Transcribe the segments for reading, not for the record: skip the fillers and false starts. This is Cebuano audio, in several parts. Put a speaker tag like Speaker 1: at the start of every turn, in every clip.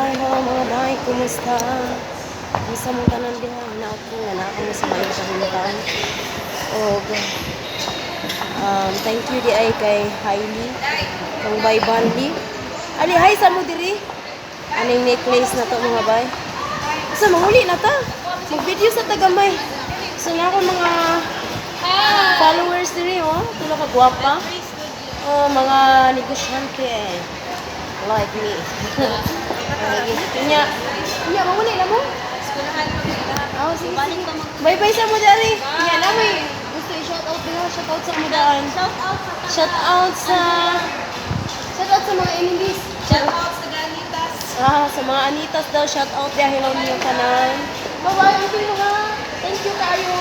Speaker 1: Hello mga bay, kumusta? Kumusta mong tanan diha? Hinaot ko nga naa kamo sa maayong kahimtang. Og thank you di ay kay Hailey, kang Bay Banli. Ali, hi sa mo diri. Aning necklace na to, mga bay. Sa manguli na ta. Mag-video sa tagamay. So na ako mga followers diri, oh. Tulo ka gwapa. Oh, mga negosyante like me. Lagi. Nya, nya manguli na mo? Oh, sige, sige. Bye-bye sa mo dali. Nya na may gusto i-shout out diha, shout out sa mo daan.
Speaker 2: Shout out sa
Speaker 1: Shout out sa Shout out sa mga enemies.
Speaker 2: Shout out sa Ganitas.
Speaker 1: Ah, sa mga Anitas daw, shout out diha, hello niyo tanan. Bye-bye, ang pilo ha. Thank you kayo.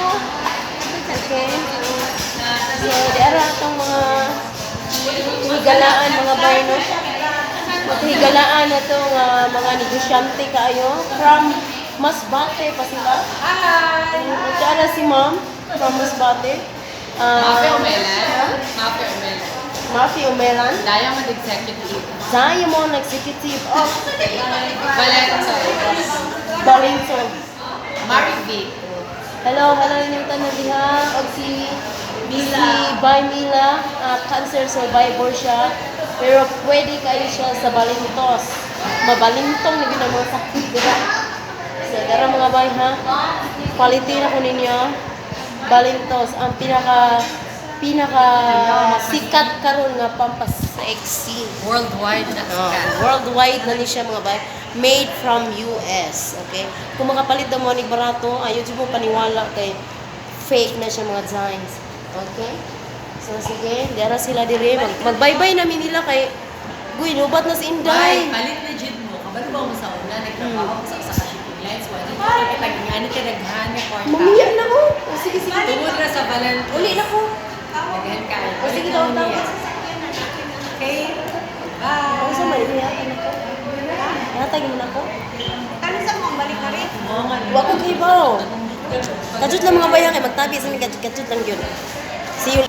Speaker 1: Okay. So, di ara atong mga higalaan, mga bay, no? Higalaan na itong mga negosyante kayo from Masbate pa sila.
Speaker 2: Hi!
Speaker 1: At ara si ma'am from Masbate.
Speaker 3: Mafe Omelan. Mafe Omelan.
Speaker 1: Mafi Omelan.
Speaker 3: Diamond Executive.
Speaker 1: Diamond Executive of
Speaker 3: Valenzo.
Speaker 1: Balington.
Speaker 3: Marivic.
Speaker 1: Hello, hello inyong tanan diha. Og si Mila. Si Bay Mila, cancer survivor siya. Pero pwede kayo siya sa Balintos. Mabalintong na gyud ang mga sakit dira. So, dara mga bay ha. Quality na ko ninyo. Balintos ang pinaka pinaka sikat karon nga pampa-sexy.
Speaker 3: Worldwide na
Speaker 1: Oh,
Speaker 3: sikat.
Speaker 1: worldwide na ni siya, mga bay. Made from US, okay? Kung makapalit daw mo ni barato, ayaw jud mo paniwala kay fake na siya, mga designs. Okay? So sige, diara sila dire mag mag-bye-bye namin nila kay guy lubat na si
Speaker 3: Bay,
Speaker 1: Inday.
Speaker 3: palit na jud mo. Kabalo ba mo sa una, nagtrabaho ko sa usa ka shipping lines. Wala ka kitag ka daghan nga kwarta.
Speaker 1: Mamiya na ko. Oh, sige sige.
Speaker 3: Tungod ra sa Valentos.
Speaker 1: Uli na ko.
Speaker 3: Daghan kayo.
Speaker 1: Oh, sige, tawag, tawag.
Speaker 3: Okay. Bye.
Speaker 1: Ako sa man ihatag nako. Ihatag mo nako.
Speaker 2: Kano sa mong balik na rin?
Speaker 3: Oo nga, no?
Speaker 1: Wa ko kahibaw. Kajut lang, mga bayan, kay magtabi sa mi, kajut lang yun.